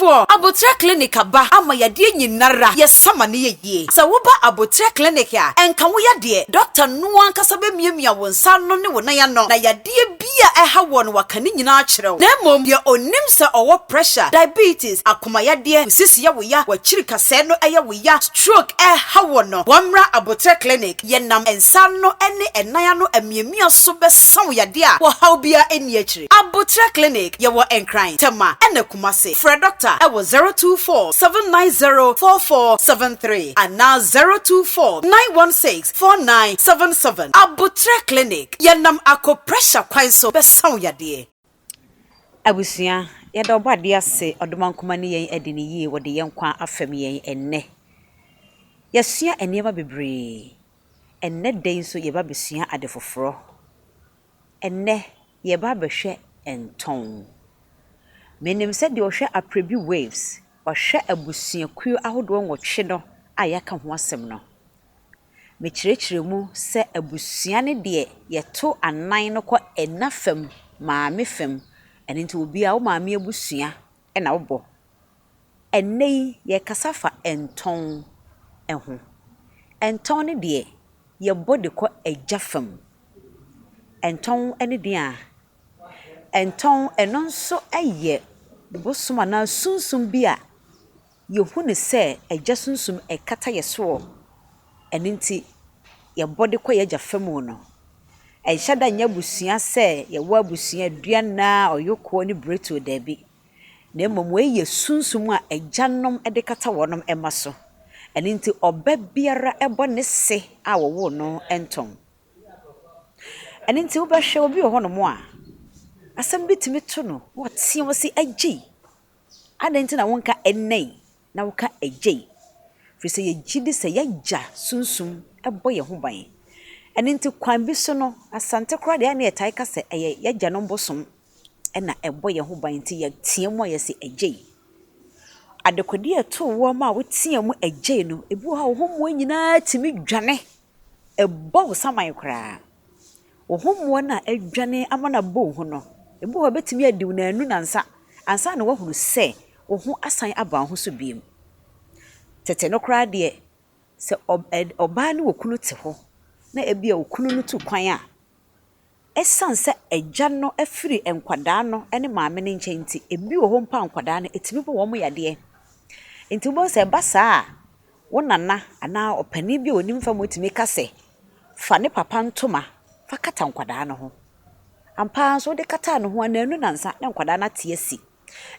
Adɔfoɔ, Aboterɛ Clinic aba ama yadeɛ nyinara yɛsa ma no yɛ yie. Sɛ woba Aboterɛ Clinic a, ɛnka wo yadeɛ. Dɔkta no ankasa bɛmiamia wo nsa ano ne wo nan ano na yadeɛ bi a ɛha woɔ no waka ne nyinaa akyerɛ wo. Na mmom deɛ ɔnim sɛ ɔwɔ pressure, diabetes, akoma yadeɛ, wo sisi yɛ wo ya, w'akyiri kasɛɛ no yɛ wo ya, stroke ɛha woɔ no, wɔmmra Aboterɛ Clinic. Yɛnam nsa ano ne ɛnan ano amiamia so bɛsa wo yadeɛ a ɔhaw biara nni akyire. Aboterɛ Clinic, yɛwɔ Nkran, Tema ɛna Kumasi. Frɛ dɔkta ɛwɔ 024 790 4473 anaa 024 916 4977. Aboterɛ Clinic, yɛnam acupressure kwan so bɛsa wo yadeɛ. Abusua, yɛda Ɔbɔadeɛ ase, Ɔdomankoma ne yɛn adi no yie, wɔde yɛn nkwa afɛm yɛn ɛnnɛ. Yɛasua nneɛma bebree. Ɛnnɛ da yi nso yɛreba abɛsua ade foforɔ. Ɛnnɛ, yɛreba abɛhwɛ ntɔn. Menim sɛ deɛ ɔhwɛ Aprebi Waves, wahwɛ abusuakuo ahodoɔ nwɔtwe no a yɛaka ho asɛm no. Mekyerɛkyerɛ mu sɛ abusua no deɛ yɛto anan no kɔ ɛna fam, maame fam. Ɛno nti obiara wo maame abusua na wobɔ. Ɛnnɛ yi, yɛrekasa fa ntɔn ho. Ntɔn no deɛ, yɛbɔ de kɔ agya fam. Ntɔn ne deɛ a, ntɔn ɛno nso yɛ bosom anaa sunsum bi a yɛhu no sɛ agya sunsum ɛkata yɛn soɔ. Ɛno nti, yɛbɔ de kɔ yɛn agya fam no. Ɛnhyɛ da nyɛ abusua sɛ yɛwɔ abusua aduana, ɔyokoɔ ne biretuo, daabi. Na mmom wei yɛ sunsum a agyanom de kata wɔn mma so. Ɛno nti ɔba biara bɔ ne se a wɔwoo no ntɔn. Ɛno nti wobɛhwɛ obi wɔ hɔnom a, asɛm bi tumi to no na ɔteɛ mu sɛ agyei. Adɛn nti na wonka ɛnnɛ yi na woka agyei? Firi sɛ yɛgye di sɛ yɛagya sunsum bɔ yɛn ho ban. Ɛno nti kwan bi so no, Asante koraa deɛ na yɛtae ka sɛ ɛyɛ yɛagyanom bosom na ɛbɔ yɛn ho ban nti yɛteɛ mu a yɛse agyei. Adekodeɛ a ɛtoo woɔ ma a woteɛ mu agyei no, ebi wɔ hɔ a wo ho mmoa nyinaa tumi dwane. Ɛbɔ wo saman koraa. Wo ho mmoa no a adwane ama no abɔ wo hu no, ebi wɔ hɔ a ɛbɛtumi adi wo nnanu nnansa ansa na woahunu sɛ wo ho asan aba wo ho so bio. Tete no koraa deɛ, sɛ ɔbaa ne okunu te hɔ na ebia okunu no tu kwan a, ɛsiane sɛ agya no afiri nkwadaa no ne maame no nkyɛn nti, ebi wɔ hɔ mpo a nkwadaa no, ɛtumi bɔ wɔn yadeɛ. Nti wobɛhu sɛ ɛba saa a, wo nana anaa ɔpanin bi a ɔnim fa mu tumi ka sɛ, fa ne papa ntoma fa kata nkwadaa no ho. Ampa ara nso wode kataa ne ho a, nnanu nnansa na nkwadaa no ate asi.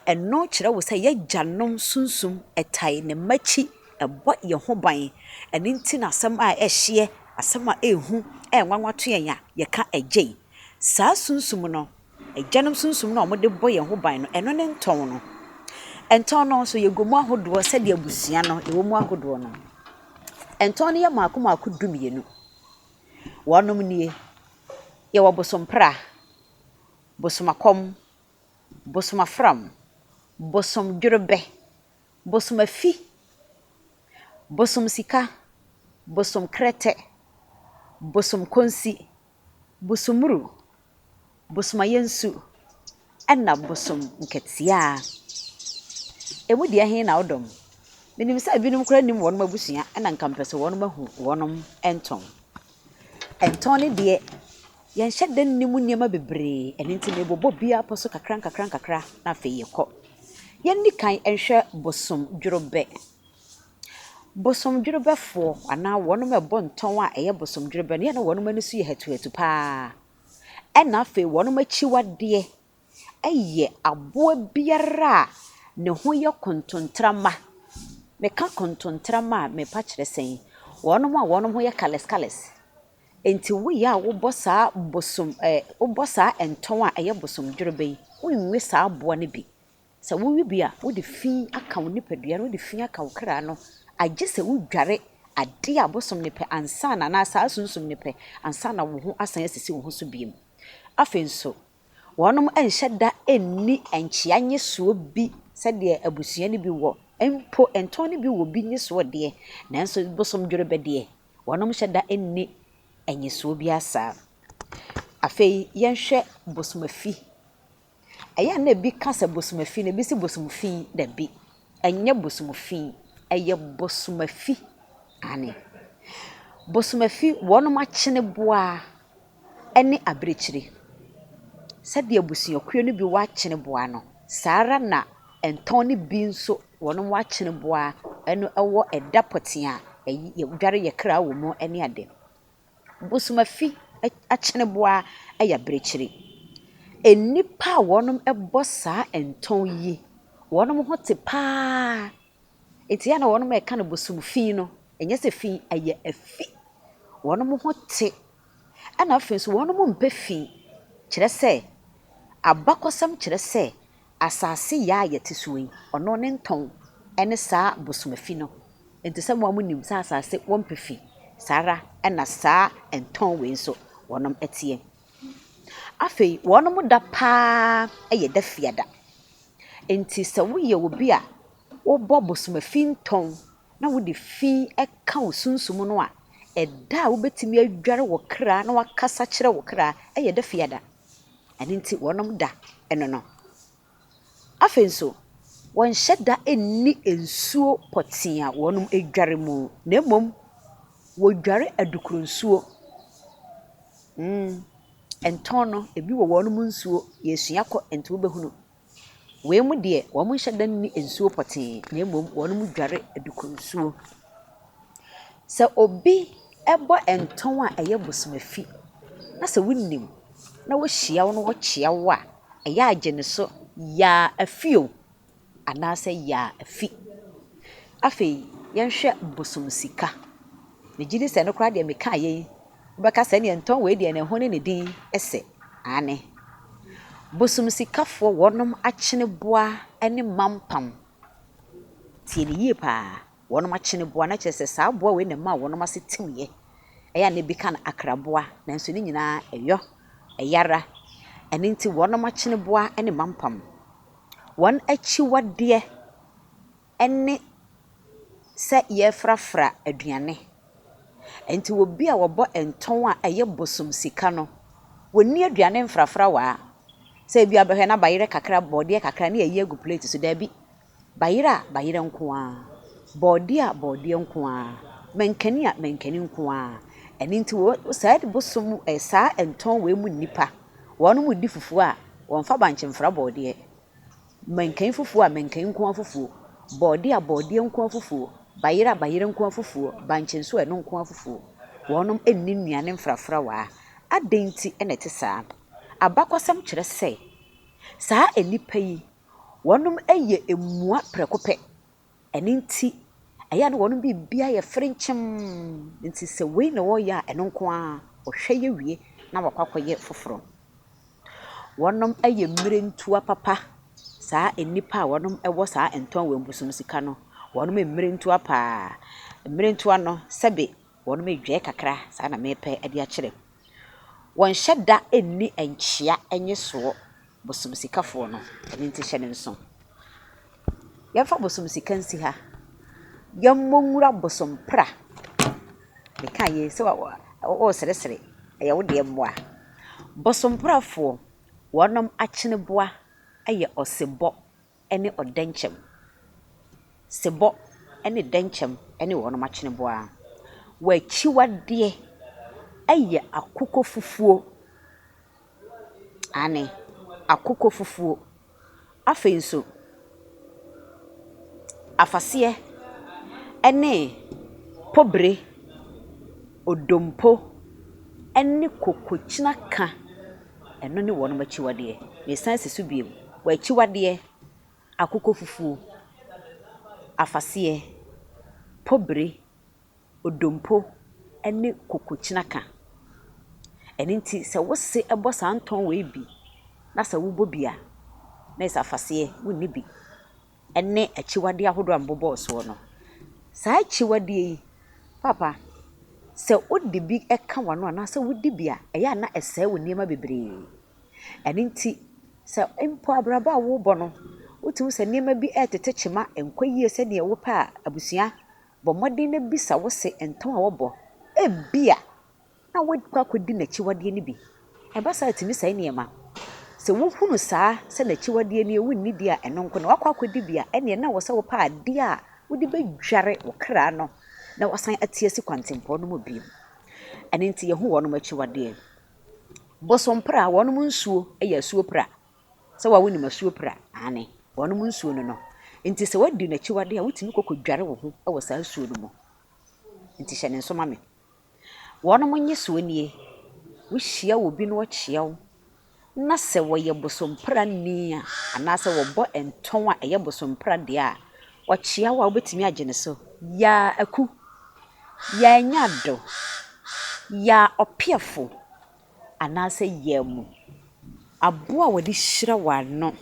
Ɛno kyerɛ wo sɛ yɛagyanom sunsum ɛtae ne mma akyi, ɛbɔ yɛn ho ban. Ɛno nti na asɛm a ɛhyeɛ, asɛm a ɛhu, ɛnwanwa to yɛn a, yɛka agyei. Saa sunsum no, agyanom sunsum no a wɔde bɔ yɛn ho ban no, ɛno ne ntɔn no. Ntɔn no nso yɛgu mu ahodoɔ sɛdeɛ abusua no yɛwɔ mu ahodoɔ no. Ntɔn no yɛ mmaako mmaako 12. Wɔnom nie, yɛwɔ bosompra, bosomakɔm, bosomafram, bosomdwerebɛ, bosomafi, bosomsika, bosomkrɛtɛ, bosomkonsi, bosomuru, bosomayɛnsu, ɛna bosom nkɛtea. Emu deɛ he na wodɔm? Menim sɛ ebinom koraa nnim wɔn abusua ɛna nka mpɛ sɛ wɔn ahu wɔn ntɔn. Ntɔn no deɛ, yɛnhyɛ da nni mu nneɛma bebree, ɛno nti mebobɔ biara pɔ so kakra nkakra nkakra na afei yɛkɔ. Yɛnni kan nhwɛ bosomdworobɛ. Bosomdworobɛfoɔ anaa wɔn a ɛbɔ ntɔn a ɛyɛ bosomdworobɛ no, yɛ na wɔn ani so yɛ hatuhatu paa. Ɛna afei wɔn akyiwadeɛ yɛ aboa biara a ne ho yɛ kontontrama. Meka kontontrama a, mepa kyerɛ sɛn? Wɔn a wɔn ho yɛ colours colours. Nti woyɛ a wobɔ saa bosom ɛɛ wobɔ saa ntɔn a ɛyɛ bosomdworobɛ yi, wonwe saa aboa no bi. Sɛ wowe bi a, wode fi aka wo nipadua no, wode fi aka wo kra no. Agye sɛ wodware adeɛ a bosom no pɛ ansa na anaa saa sunsum no pɛ ansa na wo ho asan asisi wo ho so bio. Afei nso, wɔnom nhyɛ da nni nkyea nyesoɔ bi sɛdeɛ abusua no bi wɔ. Mpo ntɔn no bi wɔ bi nyesoɔ deɛ, nanso bosomdworobɛ deɛ, wɔnom hyɛ da nni nyesoɔ biara saa. Afei yɛnhwɛ bosomafi. Ɛyɛ a na ebi ka sɛ bosomafi na ebi si bosomfi, dabi. Ɛnyɛ bosomfi, ɛyɛ bosomafi. Aane. Bosomafi, wɔnom akyeneboa ne abirekyire. Sɛdeɛ abusuakuo no bi wɔ akyeneboa no, saa ara na ntɔn no bi nso wɔnom akyeneboa no wɔ ɛda pɔtee a ɛyi yɛdware yɛn kra wɔ mu ne ade. Bosomafi akyeneboa yɛ abirekyire. Nnipa a wɔnom bɔ saa ntɔn yi, wɔnom ho te pa ara. Nti a na wɔnom reka no bosomfi no, ɛnyɛ sɛ fi, ɛyɛ afi. Wɔnom ho te. Ɛna afei nso wɔnom mpɛ fi. Kyerɛ sɛ, abakɔsɛm kyerɛ sɛ asase yaa a yɛte soɔ yi, ɔno ne ntɔn ne saa bosomafi no. Nti sɛ mo a monim sɛ asase wɔmpɛ fi, saa ara na saa ntɔn wei nso wɔnom teɛ. Afei wɔnom da pa ara yɛ da fiada. Nti sɛ woyɛ obi a wobɔ bosomafi ntɔn na wode fi ka wo sunsum no a, ɛda a wobɛtumi adware wo kra na wakasa kyerɛ wo kra yɛ da fiada. Ɛno nti wɔnom da no no. Afei nso, wɔnhyɛ da nni nsuo pɔtee a wɔnom dware mu, na mmom wɔdware adukuro nsuo. Ntɔn no, ebi wɔ wɔnom nsuo, yɛresua kɔ nti wobɛhunu. Wei mu deɛ, wɔnhyɛ da nni nsuo pɔtee na mmom wɔdware adukonsuo. Sɛ obi bɔ ntɔn a ɛyɛ bosomafi na sɛ wonim na wɔhyia wo na wɔkyea wo a, ɛyɛ a gye no so yaa afi o anaasɛ yaa afi. Afei, yɛnhwɛ bosomsika. Megye di sɛ ɛno koraa deɛ mekaeɛ yi, wobɛka sɛ ɛneɛ ntɔn wei deɛ ne ho ne ne din sɛ. Aane. Bosomsikafoɔ wɔnom akyeneboa ne mampam. Tie no yie paa. Wɔnom akyeneboa na kyerɛ sɛ saa aboa wei na ɛmaa wɔnom ase timyɛ. Ɛyɛ a na ebi ka no akraboa nanso ne nyinaa ɛyɔ, ɛyara. Ɛno nti wɔnom akyeneboa ne mampam. Wɔn akyiwadeɛ ne sɛ yɛrefrafra aduane. Nti obi a ɔbɔ ntɔn a ɛyɛ bosom sika no, ɔnni aduane mfrafra wɔ ha. Sɛ ebia wobɛhwɛ na bayerɛ kakra, borɔdeɛ kakra na yɛayi agu plate so, daabi. Bayerɛ a, bayerɛ nko ara. Borɔdeɛ a, borɔdeɛ nko ara. Mankani a, mankani nko ara. Ɛno nti wɔ saa bosom saa ntɔn wei mu nnipa, wɔredi fufuo a, wɔmfa bankye mfra borɔdeɛ. Mankan fufuo a mankan nko ara fufuo, borɔdeɛ a borɔdeɛ nko ara fufuo, bayerɛ a bayerɛ nko ara fufuo, bankye nso a ɛno nko ara fufuo. Wɔnom nni nnuane mfrafrawa. Adɛn nti na ɛte saa? Abakɔsɛm kyerɛ sɛ, saa nnipa yi, wɔnom yɛ mmua prɛko pɛ. Ɛno nti, ɛyɛ a na wɔn biribiara yɛ frenkyemm. Nti sɛ wei na wɔreyɛ a, ɛno nko ara, wɔhwɛ yɛ wie na wɔakɔ akɔyɛ foforɔ. Wɔnom yɛ mmirentuwa papa. Saa nnipa a wɔnom wɔ saa ntɔn wɔ bosom sika no, wɔnom yɛ mmirentuwa pa ara. Mmirentuwa no, sɛbe wɔnom redwɛɛ kakra, saa na merepɛ de akyerɛ. Wɔnhyɛ da nni nkyea nye soɔ, bosom sikafoɔ no, ɛno nti hyɛ no nso. Yɛmfa bosom sika nsi ha. Yɛmmɔ nwura bosom pra. Meka yei sɛ woreseresere, ɛyɛ wo deɛ mmoa. Bosomprafoɔ, wɔnom akyeneboa yɛ ɔsebɔ ne ɔdɛnkyɛm. Sebɔ ne dɛnkyɛm ne wɔnom akyeneboa. Wɔn akyiwadeɛ yɛ akokɔ fufuo. Aane, akokɔ fufuo. Afei nso, afaseɛ ne kɔbire, odompo ne kokokyinaka, ɛno ne wɔn akyiwadeɛ. Meresan asi so bio, wɔn akyiwadeɛ, akokɔ fufuo, afaseɛ, kɔbire. odompo ne kokokyinaka. Ɛno nti sɛ wo se bɔ saa ntɔn wei bi na sɛ wobɔ bi a, na ayɛ sɛ afaseɛ wonni bi ne akyiwadeɛ ahodoɔ a mebobɔɔ soɔ no. Saa akyiwadeɛ yi, paapa, sɛ wode bi ka w'ano anaasɛ wodi bi a, ɛyɛ a na ɛsɛe wo nneɛma bebree. Ɛno nti sɛ mpo abrabɔ a worebɔ no, wotumi hu sɛ nneɛma bi retete kyema, ɛnkɔ yie sɛdeɛ wopɛ a, abusua, Bɔ mmɔden na bisa wo se ntɔn a wɔbɔ. Ebia na woakɔ akɔdi n'akyiwadeɛ no bi. Ɛba saa a, ɛtumi sɛe nneɛma. Sɛ wohunu saa sɛ n'akyiwadeɛ nie, wonni di a, ɛno nko na woakɔ akɔdi bi a, ɛnneɛ na ɛwɔ sɛ wopɛ adeɛ a wode bɛdware wo kra no na wasan ate asi kwantempɔn no mu bio. Ɛno nti yɛhu wɔnom akyiwadeɛ. Bosompra, wɔnom nsuo yɛ asuo pra. Sɛ wo a wonim asuo pra? Aane, wɔnom nsuo no no. Nti sɛ woadi n'akyiwadeɛ a, wotumi kɔ kɔdware wo ho wɔ saa nsuo no mu. Nti hyɛ ne nso ma me. Wɔnom nnyesoɔ nie, wohyia obi na ɔkyea wo na sɛ wɔyɛ bosomprani a, anaasɛ wɔbɔ ntɔn a ɛyɛ bosompra deɛ a, ɔkyea wo a wobɛtumi agye no so. Yaa Aku, Yaa Nyado, Yaa Ɔpeafo, anaasɛ Yaa Mu. Aboa a wɔde hyira w'ano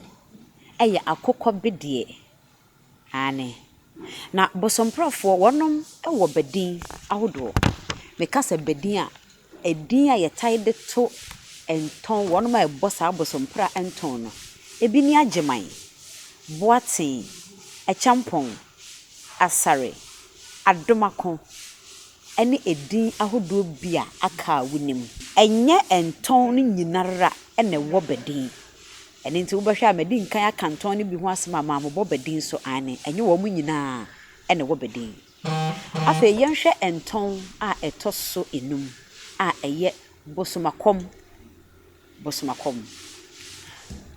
yɛ akokɔbedeɛ. Aane. Na bosomprafoɔ, wɔnom wɔ badin ahodoɔ. Meka sɛ badin a, edin a yɛtae de to ntɔn, wɔnom a ɛbɔ saa bosompra ntɔn no, ebi ne Agyeman, Boateng, Akyampɔn, Asare, Adomako, ne edin ahodoɔ bi a aka a wonim. Ɛnyɛ ntɔn no nyinara na ɛwɔ badin. Ɛno nti wobɛhwɛ a madi nkan aka ntɔn no bi ho asɛm a mammobɔ badin so, aane, ɛnyɛ wɔn nyinaa na ɛwɔ badin. Afei yɛnhwɛ ntɔn a ɛtɔ so enum a ɛyɛ bosomakɔm. Bosomakɔm.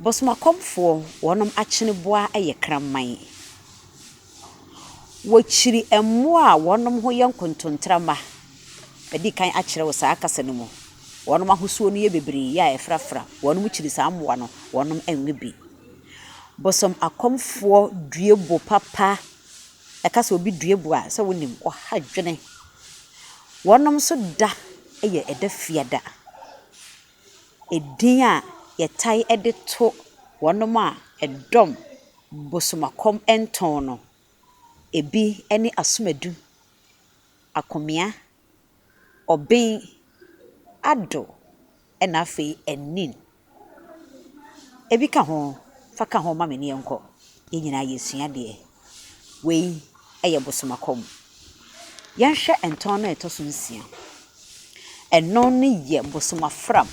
Bosomakɔmfoɔ, wɔnom akyeneboa yɛ kraman. Wɔkyiri mmoa a wɔnom ho yɛ nkontontrama. Madi kan akyerɛ wo saa kasa no mu. Wɔnom ahosuo no yɛ bebree a ɛfrafra. Wɔnom kyiri saa mmoa no, wɔnom nwe bi. Bosom akɔmfoɔ due bo papa. Ɛka sɛ obi due bo a, sɛ wonim, ɔha dwene. Wɔnom nso da yɛ ɛda fiada. Edin a yɛtae de to wɔnom a ɛdɔm bosomakɔm ntɔn no, ebi ne asomadu, akomea, ɔben, ado, ɛna afei anin. Ebi ka ho, fa ka ho ma me ne yɛnkɔ. Yɛn nyinaa yɛresua adeɛ. Wei yɛ bosomakɔm. Yɛnhwɛ ntɔn no a ɛtɔ so nsia. Ɛno no yɛ bosomafram.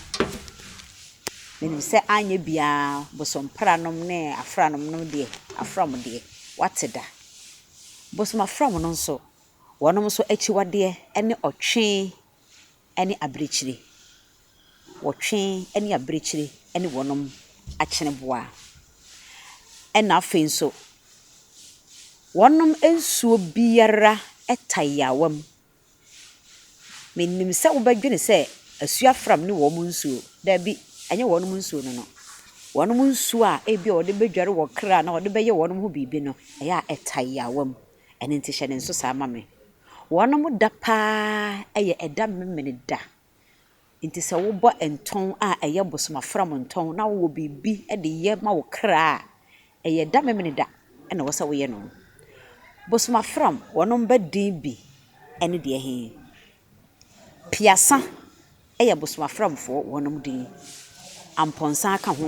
Menim sɛ anyɛ biara bosompranom ne afranom no deɛ, afram deɛ, woate da. Bosomafram no nso, wɔnom nso akyiwadeɛ ne ɔtwe ne abirekyire. Wɔtwe ne abirekyire ne wɔnom akyeneboa. Ɛna afei nso, wɔnom nsuo biara ta yaawa mu. Menim sɛ wobɛdwene sɛ asuafram ne wɔn nsuo. Dabi, ɛnyɛ wɔnom nsuo no no. Wɔnom nsuo a ebia wɔde bɛdware wɔn kra anaa wɔde bɛyɛ wɔnom ho biribi no, ɛyɛ a ɛta yaawa mu. Ɛno nti hyɛ ne nso saa ma me. Wɔnom da paa yɛ ɛda Memeneda. Nti sɛ wobɔ ntɔn a ɛyɛ bosomafram ntɔn na wowɔ biribi de yɛ ma wo kra a, ɛyɛ da Memeneda na ɛwɔ sɛ woyɛ no. Bosomafram, wɔnom ba din bi ne deɛ he? Piasa yɛ bosomaframfoɔ wɔnom din. Ampɔnsa ka ho,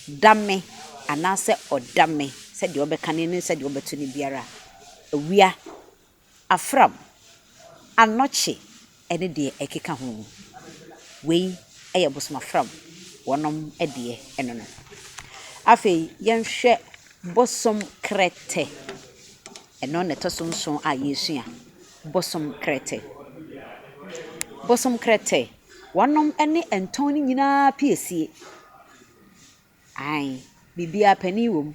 Dame anaasɛ Ɔdame, sɛdeɛ wobɛka no ne sɛdeɛ wobɛto no biara. Awia, Afram, Anɔkye ne deɛ ɛkeka ho. Wei yɛ bosomafram wɔnom deɛ no no. Afei yɛnhwɛ bosom krɛtɛ. Ɛno na ɛtɔ so nson a yɛresua. Bosom krɛtɛ. Bosom krɛtɛ, wɔnom ne ntɔn no nyinaa piesie. Aane, biribiara panin wɔ mu.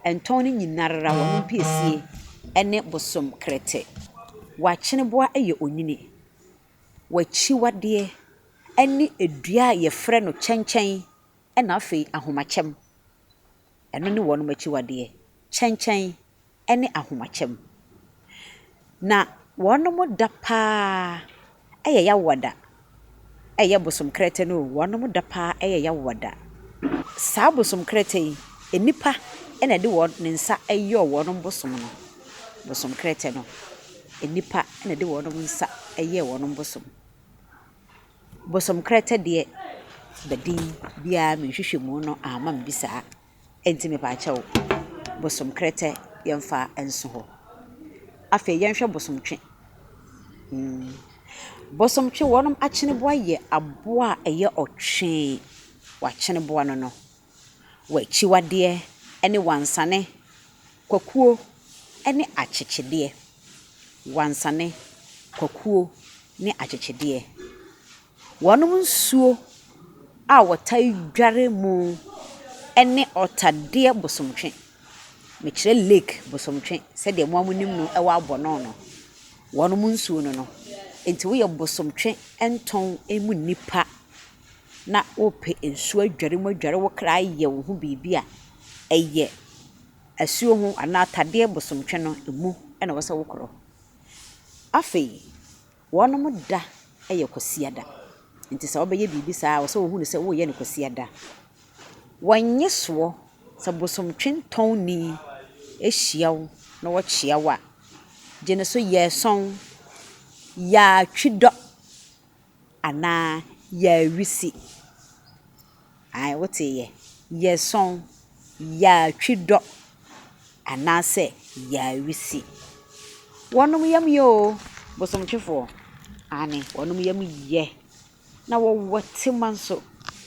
Ntɔn no nyinara wɔnom piesie ne bosom krɛtɛ. W'akyeneboa yɛ onini. W'akyiwadeɛ ne dua a wɔfrɛ no kyɛnkyɛn ɛna afei ahomakyɛm. Ɛno ne wɔn akyiwadeɛ, kyɛnkyɛn ne ahomakyɛm. Na wɔn da pa ara yɛ Yawada, ɛyɛ bosomkrɛtɛ no o, wɔn da pa ara yɛ Yawada. Saa bosomkrɛtɛ yi, nnipa na ɛde wɔn ne nsa yɔɔ wɔn bosom no. Bosomkrɛtɛ no, nnipa na ɛde wɔn nsa yɛɛ wɔn bosom. Bosomkrɛtɛ deɛ, badin biara me nhwehwɛmu no amma me bi saa. Enti mepaakyɛw, bosomkrɛtɛ yɛmfa nso hɔ. Afei yɛnhwɛ bosomtwe. Bosomtwe wɔnom akyeneboa yɛ aboa a ɛyɛ ɔtwe. W'akyeneboa no no. W'akyiwadeɛ ne wansane, kwakuo ne akyekyedeɛ. Wansane, kwakuo ne akyekyedeɛ. Wɔnom nsuo a wɔtae dware mu ne ɔtadeɛ bosomtwe. Mekyerɛ lake bosomtwe sɛdeɛ mo ara monim no wɔ abɔno no. Wɔnom nsuo no no. Enti woyɛ bosomtwe ntɔn mu nnipa na worepɛ nsuo adware mu adware wo kra ayɛ wo ho biribi a, ɛyɛ asuo ho anaa tadeɛ bosomtwe no mu na ɛwɔ sɛ wokorɔ. Afei, wɔnom da yɛ Kwasiada. Nti sɛ wobɛyɛ biribi saa a, ɛwɔ sɛ wohu no sɛ woreyɛ no Kwasiada. Wɔnnye soɔ sɛ bosomtwe ntɔnni hyia wo na wɔkyea wo a, gye no so yɛsɔn, yaatwidɔ anaa yaawisi. Ae, woteeɛ. Yɛsɔn, yaatwidɔ anaasɛ yaawisi. Wɔnom yam yɛ o, bosomtwefoɔ. Aane, wɔnom yam yɛ. Na wɔwɔ tema nso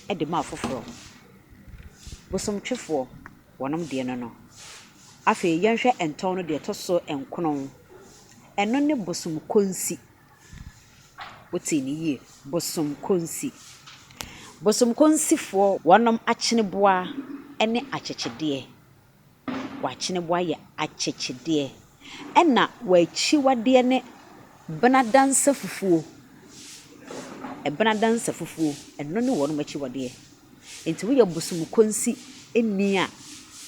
de ma afoforɔ. Bosomtwefoɔ, wɔnom deɛ no no. Afei yɛnhwɛ ntɔn no deɛ ɛtɔ so nkono. Ɛno ne bosomkonsi. Wotee no yie, bosomkonsi. Bosomkonsifoɔ wɔnom akyeneboa ne akyekyedeɛ. W'akyeneboa yɛ akyekyedeɛ. Ɛna w'akyiwadeɛ ne benadansa fufuo. Ɛbenadansa fufuo, ɛno ne wɔnom akyiwadeɛ. Enti woyɛ bosomkonsi ni a,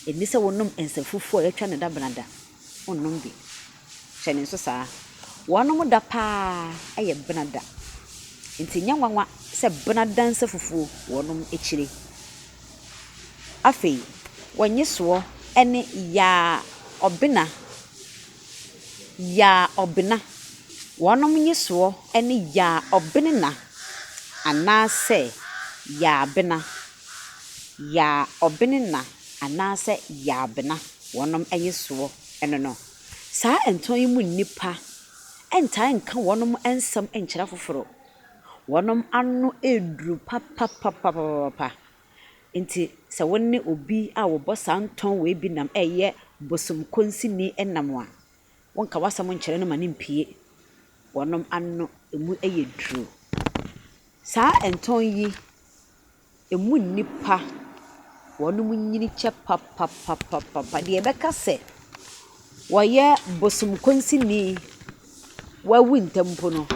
ɛnni sɛ wonom nsa fufuo a yɛatwa no dabenada. Wonnom bi. Hyɛ no nso saa. Wɔnom da paa yɛ benada. Enti nyɛ nwanwa sɛ benada nsa fufuo wɔnom akyire. Afei, wɔnye soɔ ne yaa ɔbena. Yaa ɔbena. Wɔnom nye soɔ ne yaa ɔbenena anaasɛ yaa bena. Yaa ɔbenena anaasɛ yaa bena. Wɔnom nye soɔ ne no. Saa ntɔn yi mu nnipa ntaa nka wɔnom nsɛm nkyerɛ afoforo. Wɔnom ano ɛreduru papapapapapa. Nti sɛ wo ne obi a wɔbɔ saa ntɔn wei bi nam ɛreyɛ bosomkonsini nam a, wonka w'asɛm nkyerɛ no ma no mpue. Wɔnom ano ɛmu yɛ duru. Saa ntɔn yi Emu nnipa, wɔnom nyini kyɛ papapapapa. Deɛ yɛbɛka sɛ wɔyɛ bosomkonsini, wawu ntɛm mpo no,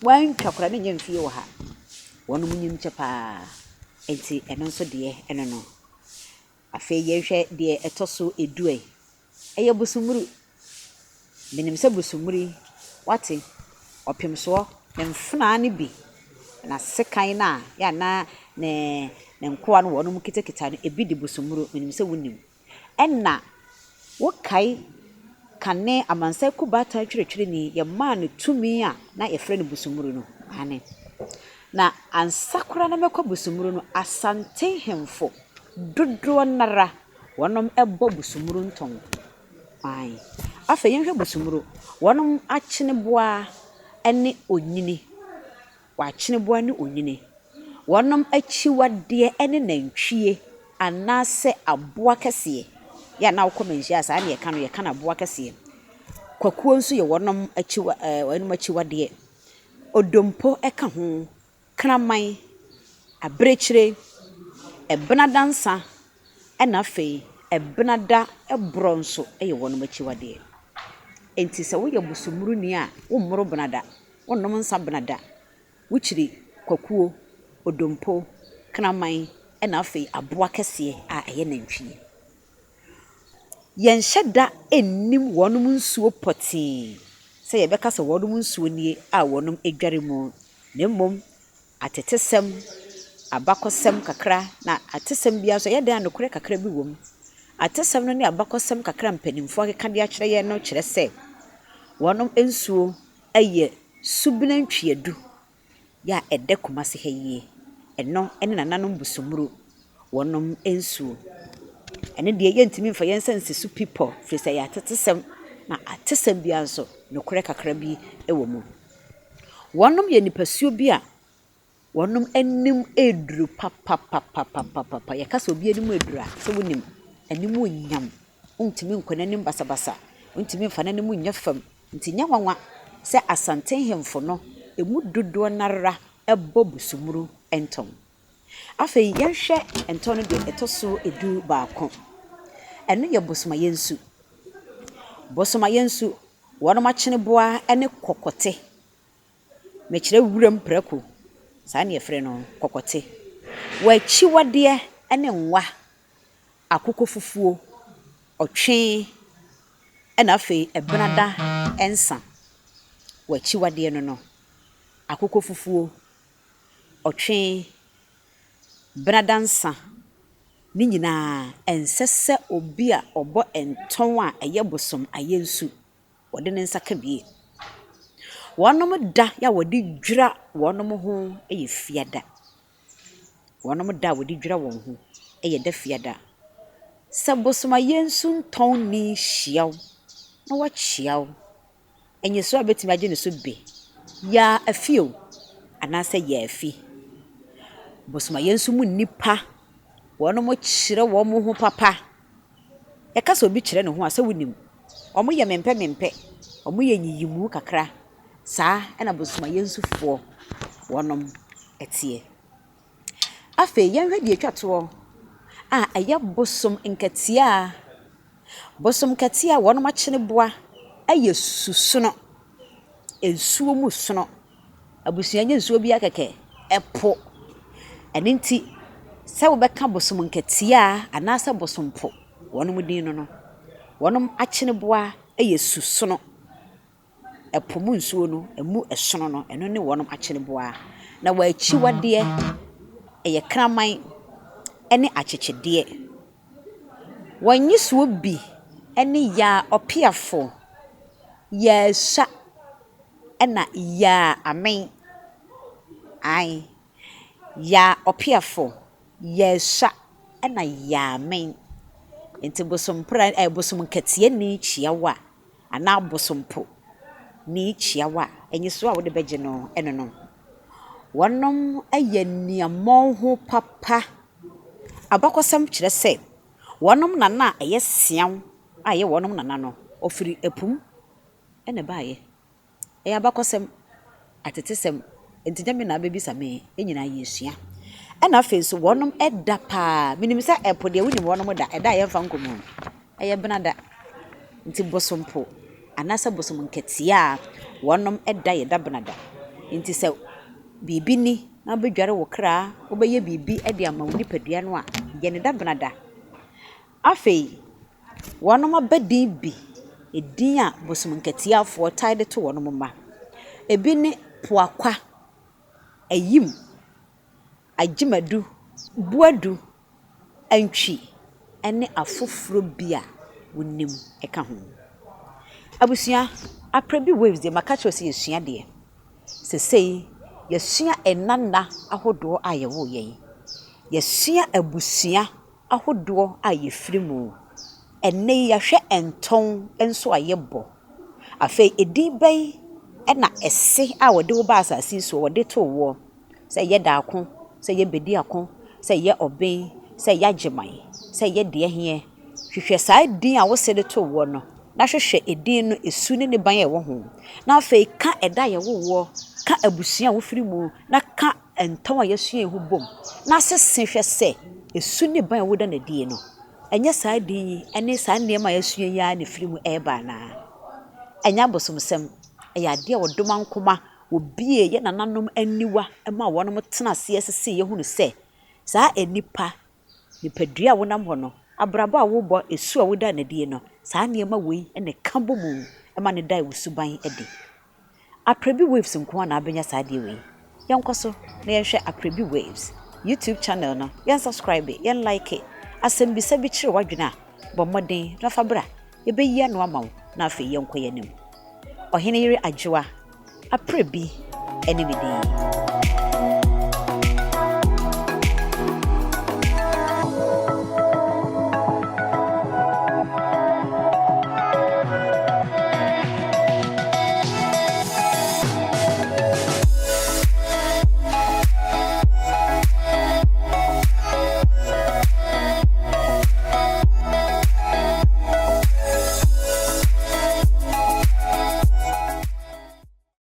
wantwa koraa no nnya mfie wɔ ha. Wɔnom nyini kyɛ pa ara. Enti ɛno nso deɛ ɛno no. Afei yɛnhwɛ deɛ ɛtɔ so du ɛ. Ɛyɛ bosommuru. Menim sɛ bosommuru yi, woate, ɔpemsoɔ, ne mfenaa no bi, na sekan no a yɛ a na ne ne nkoa no wɔnom kitakita no, ebi de bosommuru. Menim sɛ wonim. Ɛna wokae kane Amansan Kubaatan twerɛtwerɛni, yɛmaa no tumi a na yɛfrɛ no bosommuru no. Aane. Na ansa koraa na mɛkɔ bosommuru no, Asante hemfo dodoɔ no ara Wɔnom bɔ busumuru ntɔn. Ae. Afei yɛnhwɛ busumuru. Wɔnom akyeneboa ne onyini. Wɔakyeneboa ne onyini. Wɔnom akyiwadeɛ ne nantwie anaasɛ aboa kɛseɛ. Yɛ a na wokɔ manhyia a saa na yɛka no, yɛka no aboa kɛseɛ. Kwakuo nso yɛ wɔnom akyiwa ɛɛ wɔnom akyiwadeɛ. Odompo ka ho. Kraman, abirekyire, ɛbenadansa ɛna afei ɛbenada borɔ nso yɛ wɔn akyiwadeɛ. Enti sɛ woyɛ bosomuruni a, wommoro benada, wonnom nsa benada, wokyiri kwakuo, odompo, kraman ɛna afei aboa kɛseɛ a ɛyɛ nantwie. Yɛnhyɛ da nnim wɔn nsuo pɔtee sɛ yɛbɛka sɛ wɔn nsuo nie a wɔdware mu, na mmom atetesɛm, abakɔsɛm kakra, na atesɛm biara nso ɛyɛ dɛn a nokorɛ kakra bi wɔ mu. Atesɛm no ne abakɔsɛm kakra a mpanimfoɔ akeka de akyerɛ yɛn no kyerɛ sɛ wɔn nsuo yɛ subene ntweadu. yɛ a ɛdɛ Kumasi ha yie. Ɛno ne nananom busumuru wɔnom nsuo. Ɛno deɛ yɛntumi mfa yɛn nsa nsi so pi pɔ ɛfiri sɛ ɛyɛ atetesɛm na atesɛm biara nso nokorɛ kakra bi wɔ mu. Wɔnom yɛ nipasuo bi a. Wɔnom anim reduru papapapapapa. Yɛka sɛ obi anim reduru a, sɛ wonim, anim nyam. Wontumi nkɔ n'anim basabasa, wontumi mfa n'anim nyɛ fam. Nti nyɛ nwanwa sɛ Asante nhemfo no, emu dodoɔ no ara bɔ busumuru ntɔn. Afei yɛnhwɛ ntɔn no deɛ ɛtɔ so 11. Ɛno yɛ Bosomayensu. Bosomayensu, wɔnom akyeneboa ne kɔkɔte. Mekyerɛ wuram prako, saa na yɛfrɛ no, kɔkɔte. Wɔ akyiwadeɛ ne nwa, akokɔ fufuo, ɔtwe, ɛna afei ɛbenada nsa. Wɔ akyiwadeɛ no no, akokɔ fufuo, ɔtwe, benada nsa, ne nyinaa ɛnsɛ sɛ obi a ɔbɔ ntɔn a ɛyɛ bosom ayɛnsu wɔde ne nsa ka bie. Wɔnom da a wɔde dwira wɔnom ho yɛ fiada. Wɔnom da a wɔde dwira wɔn ho yɛ da fiada. Sɛ bosomayɛnsu ntɔnni hyia wo na wakyia wo, nyesoɔ a wobɛtumi agye ne so be, yaa afi o, anaasɛ yaa afi. Bosomayɛnsu mu nnipa, wɔnom kyerɛ wɔn ho papa. Yɛka sɛ obi kyerɛ ne ho a, sɛ wonim. Wɔyɛ mempɛ mempɛ, wɔyɛ nyiyimu kakra. Saa na bosomayɛnsufoɔ wɔnom teɛ. Afei yɛnhwɛ deɛ ɛtwa toɔ a ɛyɛ bosom nkatia. Bosom nkatia a wɔnom akyene boa yɛ susono, nsuo mu sono. Abusua nyɛ nsuo biara kɛkɛ, ɛpo. Ɛno nti, sɛ wobɛka bosom nkatia anaasɛ bosompo, wɔnom din no no, wɔnom akyeneboa yɛ susono. Ɛpo mu nsuo no, ɛmu ɛsono no, ɛno ne wɔnom akyeneboa. Na wɔn akyiwadeɛ, ɛyɛ kraman ne akyekyedeɛ. Wɔn nnisoɔ bi ne yaa ɔpeafo, yaa sua. Ɛna Yaa Amen. Ae. Yaa Ɔpeafo, Yaa Sua, ɛna Yaa Amen. Nti bosompra ɛɛ bosomkatiani kyia wo a, anaa bosompo ni kyia wo a, nyesoɔ a wode bɛgye no ɛno no. Wɔnom yɛ aniammɔnho papa. Abakɔsɛm kyerɛ sɛ, wɔnom nana a ɛyɛ Seaw a ɛyɛ wɔnom nana no, ɔfiri Apum na ɛbaeɛ. Ɛyɛ abakɔsɛm, atetesɛm, nti nyɛ me na abɛbisa me, yɛn nyinaa yɛresua. Ɛna afei nso wɔnom da paa, menim sɛ ɛpo deɛ wonim wɔnom da, ɛda a yɛmfa nkɔ mu no, ɛyɛ bena da. Nti bosompo anaasɛ bosom nkatia a wɔnom da yɛ da bena da. Nti sɛ biribi ni na wobɛdware wo kra, wobɛyɛ biribi de ama wo nipadua no a, yɛ no da bena da. Afei, wɔnom aba din bi, edin a bosom nkatiafoɔ taa de to wɔn mma. Ebi ne Poakwa, Ayim, Agyemadu, Boadu, Antwi ne afoforɔ bi a wonim ka ho. Abusua, Aprɛ bi Waves deɛ maka akyerɛ wo sɛ yɛsua adeɛ. Seesei yɛasua nna nna ahodoɔ a yɛwoo yɛn. Yɛasua abusua ahodoɔ a yɛfiri mu. Ɛnnɛ yi yɛahwɛ ntɔn nso a yɛbɔ. Afei edin bɛn na ɛse a wɔde wo baa asase yi soɔ wɔde too woɔ? Sɛ ɛyɛ Daako, sɛ ɛyɛ Bediako, sɛ ɛyɛ Ɔben, sɛ ɛyɛ Agyeman, sɛ ɛyɛ Deɛheɛ. Hwehwɛ saa edin a wo se de too woɔ no na hwehwɛ edin no su ne ne ban a ɛwɔ ho. Na afei ka ɛda a yɛwoo woɔ, ka abusua a wofiri mu na ka ntɔn a yɛasua yi ho bom na sese hwɛ sɛ su ne ban a woda no adi no, ɛnyɛ saa din yi ne saa nneɛma a yɛasua yi ara na ɛfiri mu reba anaa? Ɛnyɛ abosomsɛm, ɛyɛ adeɛ a ɔdomankoma wɔbue yɛn nananom aniwa ma wɔn tena aseɛ sese yɛhunu sɛ saa nnipa, nipadua a wonam hɔ no, abrabɔ a wobɔ, su a woda no adi no, saa nneɛma wei na ɛka bɔ mu ma no da wo suban adi. Aprebi Waves nko ara na abɛnya saa adeɛ wei. Yɛnkɔ so na yɛnhwɛ Aprebi Waves YouTube channel no, yɛn subscribe, yɛn like. Asɛmbisa bi kyere w'adwene a, bɔ mmɔden na fa bra. Yɛbɛyi ano ama wo na afei yɛnkɔ yɛn anim. Ɔhene yere Adwoa, Aprebi ne me din.